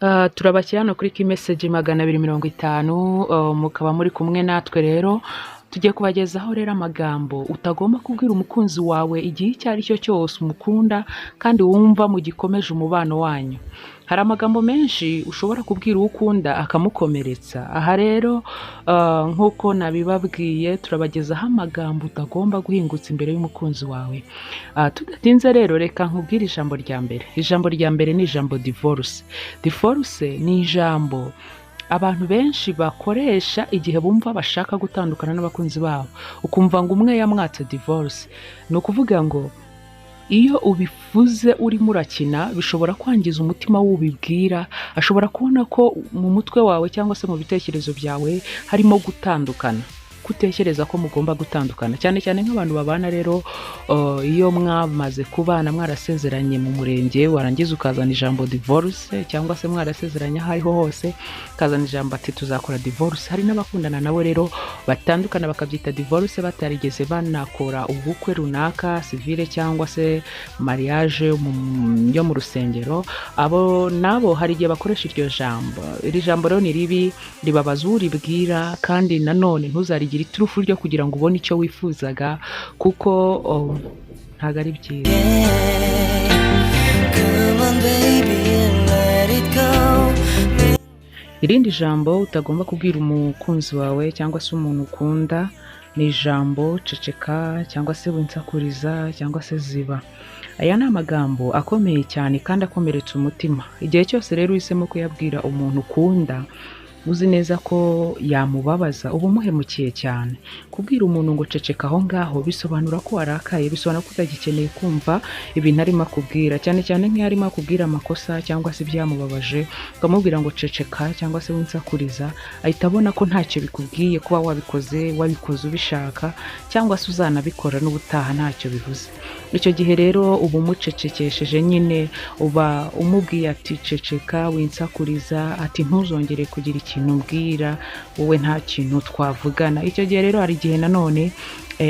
Turabakira hano kuri Kimeseji 250, mukaba muri kumwe natwe. Rero tugiye kubagezaho rero amagambo utagomba kubwira umukunzi wawe igihe icyo ari cyo cyose umukunda kandi wumva mugikomeje umubano wanyu. Hari amagambo menshi ushobora kubwira uwo ukunda akamukomeretsa. Aha rero, nk'uko nabibabwiye, turabagezaho amagambo utagomba guhingutsa imbere y'umukunzi wawe. Tudatinze rero, reka nkubwire ijambo rya mbere. Ijambo rya mbere ni ijambo divorce. Divorce ni ijambo abantu benshi bakoresha igihe bumva bashaka gutandukana n'abakunzi babo, ukumva ngo umwe yamwatse divorce. Ni ukuvuga ngo iyo ubivuze urimo urakina, bishobora kwangiza umutima w'ubibwira. Ashobora kubona ko mu mutwe wawe cyangwa se mu bitekerezo byawe harimo gutandukana, kutekereza ko mugomba gutandukana, cyane cyane nk'abantu babana. Rero iyo mwamaze kubana, mwarasezeranye mu murenge, warangiza ukazana ijambo divorce, cyangwa se mwarasezeranye aho ariho hose, ukazana ijambo ati "Tuzakora divorce". Hari n'abakundana nabo rero batandukana bakabyita divorce batarigeze banakora ubukwe runaka, civil cyangwa se mariage yo mu rusengero. Abo nabo hari igihe bakoresha iryo jambo. Iri jambo rero ni ribi, ribabaza uribwira, kandi nanone ntuzarigire iturufu ryo kugira ngo ubone icyo wifuzaga, kuko ntabwo ari byiza. Come on, baby, let it go. Irindi jambo utagomba kubwira umukunzi wawe cyangwa se umuntu ukunda ni ijambo ceceka, cyangwa se winsakuriza, cyangwa se ziba. Aya ni amagambo akomeye cyane kandi akomeretsa umutima. Igihe cyose rero uhisemo kuyabwira umuntu ukunda, uzi neza ko yamubabaza, uba umuhemukiye cyane. Kubwira umuntu ngo "Ceceka aho ngaho" bisobanura ko warakaye, bisobanura ko utagikeneye kumva ibintu arimo akubwira, cyane cyane nk'iyo arimo akubwira amakosa cyangwa se ibyamubabaje, ukamubwira ngo "Ceceka" cyangwa se "Winsakuriza", ahita abona ko ntacyo bikubwiye kuba wabikoze, wabikoze ubishaka cyangwa se uzanabikora n'ubutaha, ntacyo bivuze. Icyo gihe rero uba umucecekesheje nyine, uba umubwiye ati "Ceceka, winsakuriza", ati "Ntuzongere kugira ikintu umbwira, wowe nta kintu twavugana". Icyo gihe rero hari igihe nanone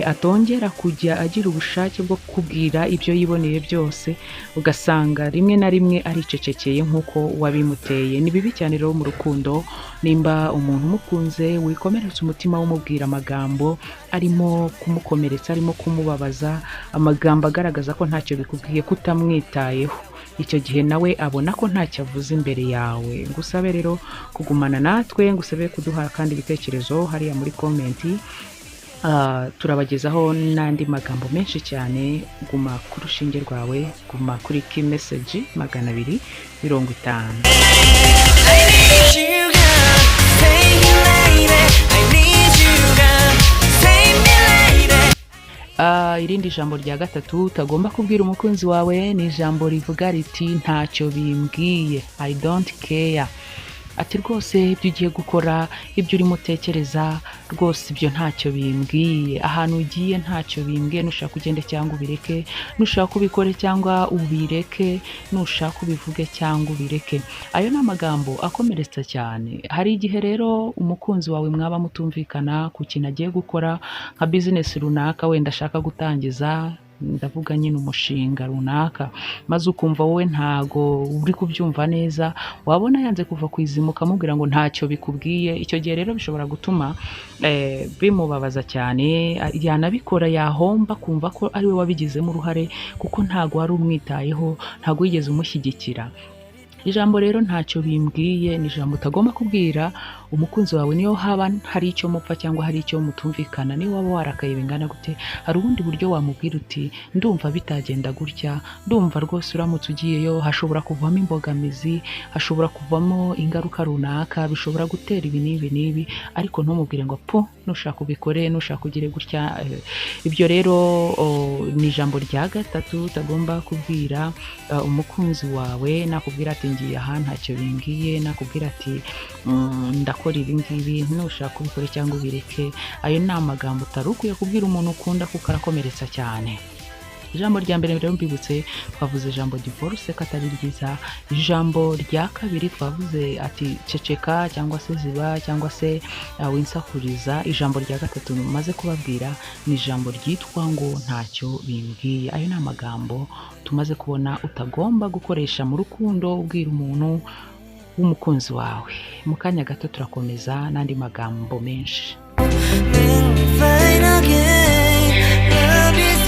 atongera kujya agira ubushake bwo kukubwira ibyo yiboneye byose, ugasanga rimwe na rimwe aricecekeye nk'uko wabimuteye. Ni bibi cyane rero mu rukundo. Nimba umuntu umukunze, wikomeretsa umutima umubwira amagambo arimo kumukomeretsa, arimo kumubabaza, amagambo agaragaza ko ntacyo bikubwiye, ko utamwitayeho. Icyo gihe nawe abona ko ntacyo avuze imbere yawe. Ngusabe rero kugumana natwe, ngusabe kuduha kandi ibitekerezo hariya muri comment. Turabagezaho n'andi magambo menshi cyane. Guma ku rushinge rwawe, guma kuri Kimeseji 250. I need you, girl. Save me, lady. I need you, girl. Save me, lady. Irindi jambo rya gatatu utagomba kubwira umukunzi wawe ni ijambo rivuga riti "Ntacyo bimbwiye", "I don't care". Ati "Rwose ibyo ugiye gukora, ibyo urimo utekereza, rwose ibyo ntacyo bimbwiye. Ahantu ugiye ntacyo bimbwiye. Nushaka ugende cyangwa ubireke, nushaka ubikore cyangwa ubireke, nushaka ubivuge cyangwa ubireke". Ayo ni amagambo akomeretsa cyane. Hari igihe rero umukunzi wawe mwaba mutumvikana ku kintu agiye gukora, nka bizinesi runaka wenda ashaka gutangiza, ndavuga nyine umushinga runaka, maze ukumva wowe ntago uri kubyumva neza, wabona yanze kuva ku izima ukamubwira ngo "Ntacyo bikubwiye". Icyo gihe rero bishobora gutuma bimubabaza cyane, yanabikora yahomba, kumva ko ari we wabigizemo uruhare, kuko ntago wari umwitayeho, ntago wigeze umushyigikira. Ijambo rero "Ntacyo bimbwiye" ni ijambo utagomba kubwira umukunzi wawe, niyo haba hari icyo mupfa cyangwa hari icyo mutumvikana, niyo waba warakaye bingana gute. Hari ubundi buryo wamubwira uti "Ndumva bitagenda gutya, ndumva rwose uramutse ugiyeyo hashobora kuvamo imbogamizi, hashobora kuvamo ingaruka runaka, bishobora gutera ibi n'ibi n'ibi", ariko ntumubwire ngo "Pu, nushaka ubikore, nushaka ugire gutya". Ibyo rero ni ijambo rya gatatu utagomba kubwira umukunzi wawe. Nakubwira ati "Ngiye aha", "Ntacyo bimbwiye", nakubwira ati "Ndakora ibi ngibi, nushaka ubikore cyangwa ubireke", ayo ni amagambo utari ukwiye kubwira umuntu ukunda, kuko arakomeretsa cyane. Ijambo rya mbere rero mbibutse, twavuze ijambo divorce ko atari ryiza. Ijambo rya kabiri twavuze ati "Ceceka" cyangwa se "Ziba" cyangwa se "Winsakuriza". Ijambo rya gatatu maze kubabwira ni ijambo ryitwa ngo "Ntacyo bimbwiye". Ayo ni amagambo tumaze kubona utagomba gukoresha mu rukundo ubwira umuntu. w'umukunzi wawe. Mu kanya gato turakomeza n'andi magambo menshi. Make me fine again. Love is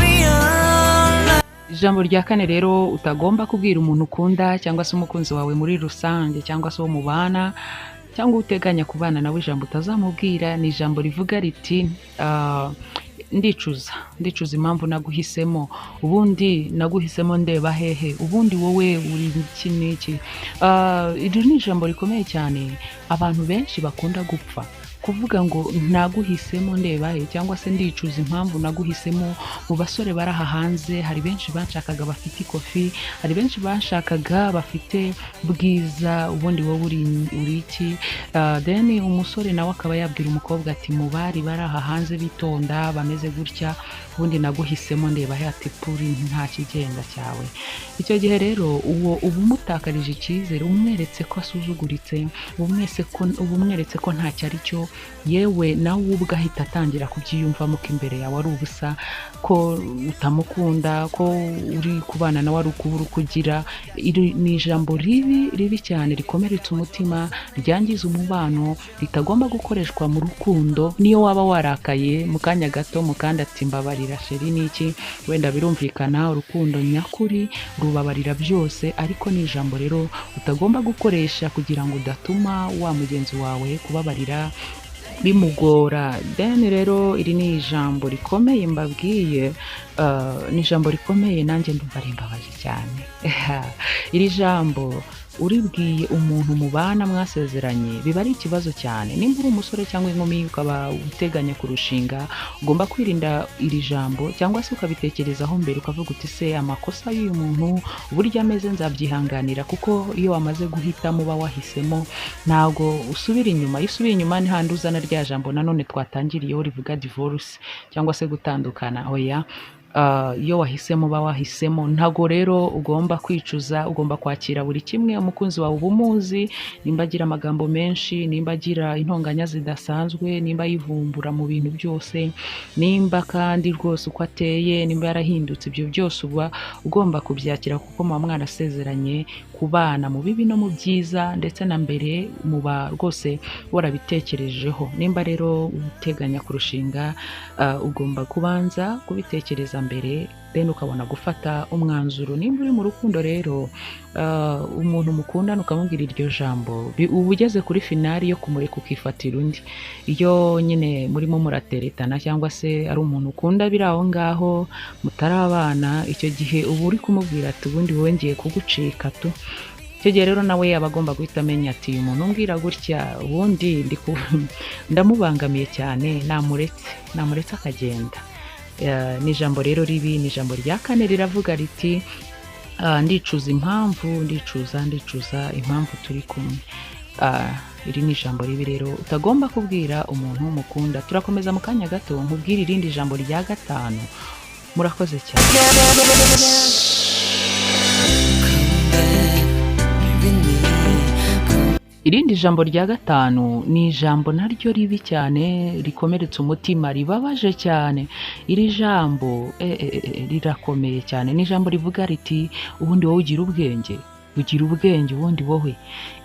real. Ijambo rya kane rero utagomba kubwira umuntu ukunda cyangwa se umukunzi wawe muri rusange, cyangwa se uwo mubana cyangwa uteganya kubana nawe, ijambo utazamubwira ni ijambo rivuga riti: "Ndicuza, ndicuza impamvu naguhisemo. Ubundi naguhisemo ndeba hehe? Ubundi wowe uri iki n'iki?" Iri ni ijambo rikomeye cyane abantu benshi bakunda gupfa kuvuga ngo "naguhisemo ndeba he", cyangwa se "ndicuza impamvu naguhisemo. Mu basore bari aha hanze hari benshi banshakaga bafite ikofi, hari benshi banshakaga bafite bwiza, ubundi wowe uri iki?" Then umusore nawe akaba yabwira umukobwa ati: "Mu bari bari aha hanze bitonda bameze gutya, ubundi naguhisemo ndeba he?" Ati: "Puri, nta kigenda cyawe." Icyo gihe rero uwo uba umutakarije icyizere, umweretse ko asuzuguritse, uba umweretse ko ntacyo ari cyo. Yewe, nawe ubwe ahita atangira kubyiyumvamo ko imbere yawe ari ubusa, ko utamukunda, ko uri kubana nawe ari ukubura uko ugira. Iri ni ijambo ribi, ribi cyane, rikomeretsa umutima, ryangiza umubano, ritagomba gukoreshwa mu rukundo. Niyo waba warakaye mu kanya gato mu kandi ati: "Mbabarira chéri" n'iki, wenda birumvikana, urukundo nyakuri rubabarira byose. Ariko ni ijambo rero utagomba gukoresha kugira ngo udatuma wa mugenzi wawe kubabarira bimugora. Then rero iri ni ijambo rikomeye mbabwiye, ni ijambo rikomeye, nanjye ndumva rimbabaje cyane. Iri jambo uribwiye umuntu mubana mwasezeranye biba ari ikibazo cyane. Nimba uri umusore cyangwa inkumi ukaba uteganya kurushinga, ugomba kwirinda iri jambo cyangwa se ukabitekerezaho mbere, ukavuga uti: "Se amakosa y'uyu muntu uburyo ameze nzabyihanganira?" Kuko iyo wamaze guhitamo uba wahisemo, ntabwo usubira inyuma. Iyo usubiye inyuma ni handi uzana rya jambo nanone twatangiriyeho rivuga divorce cyangwa se gutandukana. Oya, iyo wahisemo uba wahisemo, ntabwo rero ugomba kwicuza, ugomba kwakira buri kimwe. Umukunzi wawe uba umuzi, nimba agira amagambo menshi, nimba agira intonganya zidasanzwe, nimba yivumbura mu bintu byose, nimba kandi rwose uko ateye, nimba yarahindutse, ibyo byose uba ugomba kubyakira kuko muba mwarasezeranye kubana mu bibi no mu byiza, ndetse na mbere muba rwose warabitekerejeho. Nimba rero uteganya kurushinga, ugomba kubanza kubitekereza mbere, then ukabona gufata umwanzuro. Nimba uri mu rukundo rero, umuntu mukundana ukamubwira iryo jambo, uba ugeze kuri finale yo kumureka ukifatira undi. Iyo nyine murimo murateretana cyangwa se ari umuntu ukunda biri aho ngaho mutarabana, icyo gihe uba uri kumubwira ati: "Ubundi wowe ngiye kugucika tu." Icyo gihe rero nawe yaba agomba guhita amenya ati: "Uyu muntu umbwira gutya, ubundi ndamubangamiye cyane, namuretse akagenda." Ni ijambo rero ribi. Ni ijambo rya kane riravuga riti: "Ndicuza impamvu, ndicuza, ndicuza impamvu turi kumwe." Iri ni ijambo ribi rero utagomba kubwira umuntu mukunda. Turakomeza mu kanya gato nkubwire irindi jambo rya gatanu. Murakoze cyane. Come back, be with me. Come Irindi jambo rya gatanu ni ijambo naryo ribi cyane, rikomeretsa umutima, ribabaje cyane. Iri jambo rirakomeye cyane. Ni ijambo rivuga riti: "Ubundi wowe ugira ubwenge? Ugira ubwenge ubundi wowe?"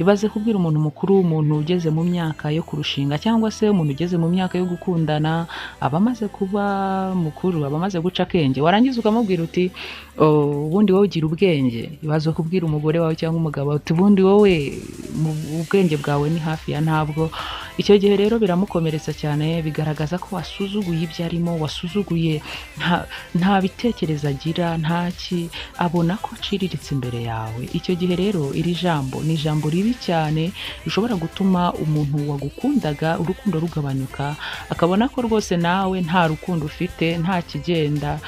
Ibaze kubwira umuntu mukuru, umuntu ugeze mu myaka yo kurushinga cyangwa se umuntu ugeze mu myaka yo gukundana, aba amaze kuba mukuru, aba amaze guca akenge, warangiza ukamubwira uti: "Oh, ubundi wowe ugira ubwenge?" Ibaze kubwira umugore wawe cyangwa umugabo uti: "Ubundi wowe mu ubwenge bwawe ni hafi ya ntabwo." Icyo gihe rero biramukomeretsa cyane, bigaragaza ko wasuzuguye ibyo arimo, wasuzuguye, nta bitekerezo agira, nta ki, abona ko aciriritse imbere yawe. Icyo gihe rero iri jambo ni ijambo ribi cyane rishobora gutuma umuntu wagukundaga urukundo rugabanyuka, akabona ko rwose nawe nta rukundo ufite, nta kigenda,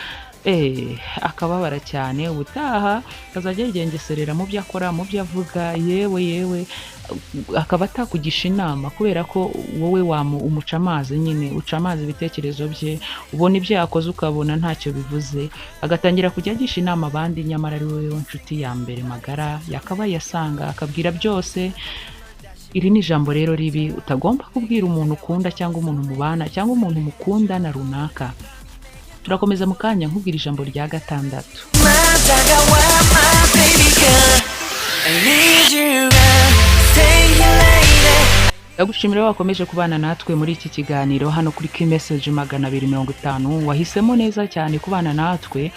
akababara cyane. Ubutaha akazajya yigengeserera mu byo akora, mu byo avuga, yewe yewe akaba atakugisha inama, kubera ko wowe umuca amazi nyine, uca amazi ibitekerezo bye, ubona ibyo yakoze ukabona ntacyo bivuze, agatangira kujya agisha inama abandi, nyamara ari wowe nshuti ya mbere magara yakabaye asanga akabwira byose. Iri ni ijambo rero ribi utagomba kubwira umuntu ukunda cyangwa umuntu mubana cyangwa umuntu mukundana runaka. Turakomeza mu kanya nkubwira ijambo rya gatandatu. 다가와 my baby girl. I need you, girl. Stay here, lady. Ndagushimira wakomeje kubana natwe muri iki kiganiro hano kuri Kimeseji 250. Wahisemo neza cyane kubana natwe.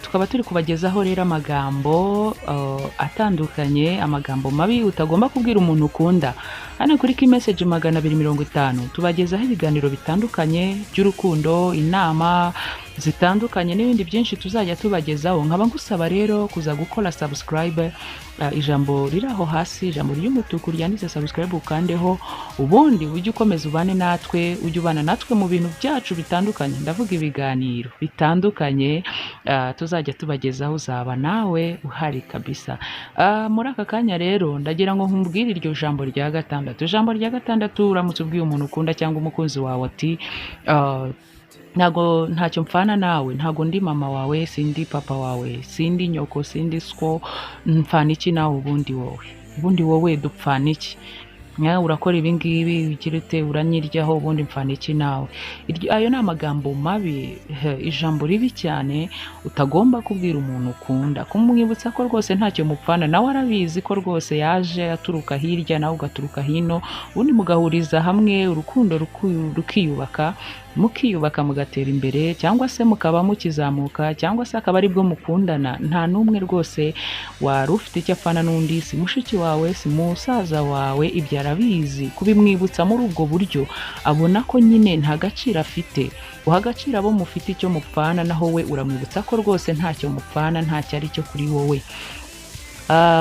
Tukaba turi kubagezaho rero amagambo atandukanye, amagambo mabi utagomba kubwira umuntu ukunda. Hano kuri Kimeseji 250 tubagezaho ibiganiro bitandukanye by'urukundo, inama zitandukanye n'ibindi byinshi tuzajya tubagezaho. Nkaba ngusaba rero kuza gukora subscribe, ijambo riri aho hasi, ijambo ry'umutuku ryanditse subscribe, ukandeho, ubundi ujye ukomeza ubane natwe, ujye ubana natwe mu bintu byacu bitandukanye, ndavuga ibiganiro bitandukanye tuzajya tubagezaho, uzaba nawe uhari kabisa. Muri aka kanya rero ndagira ngo nkubwire iryo jambo rya gatandatu. Ijambo rya gatandatu, uramutse ubwiye umuntu ukunda cyangwa umukunzi wawe ati "Ntago ntacyo mpfana nawe, ntago ndi mama wawe, sindi papa wawe, sindi nyoko, sindi swo, mpfana iki nawe? Ubundi wowe dupfana iki? Nyawe urakora ibi ngibi, ugira ute, uranyiryaho, ubundi mpfana iki nawe?" Ayo ni amagambo mabi, ijambo ribi cyane utagomba kubwira umuntu ukunda, kumwibutsa ko rwose ntacyo mupfana nawe. Arabizi ko rwose yaje aturuka hirya, nawe ugaturuka hino, ubundi mugahuriza hamwe urukundo rukiyubaka, mukiyubaka, mugatera imbere, cyangwa se mukaba mukizamuka, cyangwa se akaba aribwo mukundana. Nta n'umwe rwose wari ufite icyo apfana n'undi, si mushiki wawe, si musaza wawe. Ibyo arabizi. Kubimwibutsa muri ubwo buryo, abona ko nyine nta gaciro afite. Uha agaciro abo mufite icyo mupfana, naho we uramwibutsa ko rwose ntacyo mupfana, ntacyo ari cyo kuri wowe.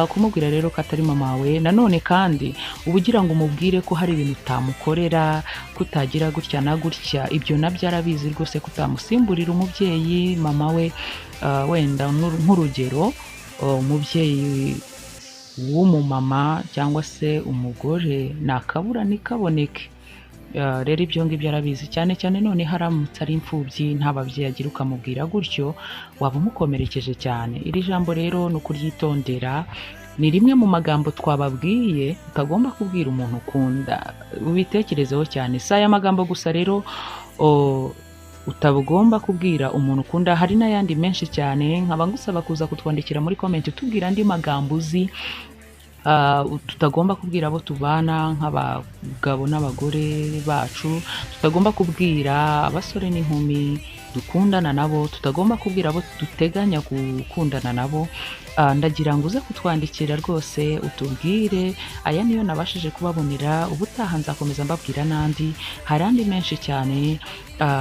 Kumubwira rero ko atari mama wawe, nanone kandi uba ugira ngo umubwire ko hari ibintu utamukorera, ko utagira gutya na gutya. Ibyo nabyo arabizi rwose ko utamusimburira umubyeyi mama we. Wenda nk'urugero, umubyeyi w'umumama cyangwa se umugore nakabura ntikaboneke. Rero ibyo ngibyo arabizi cyane cyane. None haramutse ari imfubyi, nta babyeyi agira, ukamubwira gutyo, waba umukomerekeje cyane. Iri jambo rero ni ukuryitondera, ni rimwe mu magambo twababwiye utagomba kubwira umuntu ukunda. Ubitekerezeho cyane. Si aya magambo gusa rero utagomba kubwira umuntu ukunda, hari n'ayandi menshi cyane. Nkaba ngusaba kuza kutwandikira muri comment utubwira andi magambo uzi tutagomba kubwira abo tubana nk'abagabo n'abagore bacu, tutagomba kubwira abasore n'inkumi dukundana nabo, tutagomba kubwira abo duteganya gukundana nabo. Ndagira ngo uze kutwandikira rwose utubwire. Aya niyo nabashije kubabonera, ubutaha nzakomeza mbabwira n'andi, hari andi menshi cyane,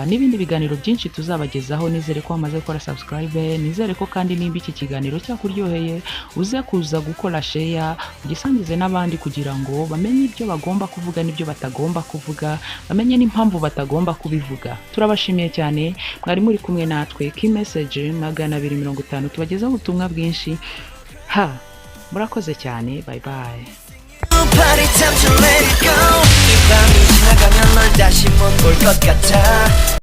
n'ibindi biganiro byinshi tuzabagezaho. Nizere ko wamaze gukora subscribe, nizere ko kandi nimba iki kiganiro cyakuryoheye uze kuza gukora share, ugisangize n'abandi kugira ngo bamenye ibyo bagomba kuvuga n'ibyo batagomba kuvuga, bamenye n'impamvu batagomba kubivuga. Turabashimiye cyane, mwari muri kumwe natwe Kimeseje 250, tubagezaho ubutumwa bwinshi. Ha, murakoze cyane, bye bye. Party time to let it go. 이 밤이 지나가면 널 다시 못 볼 것 같아.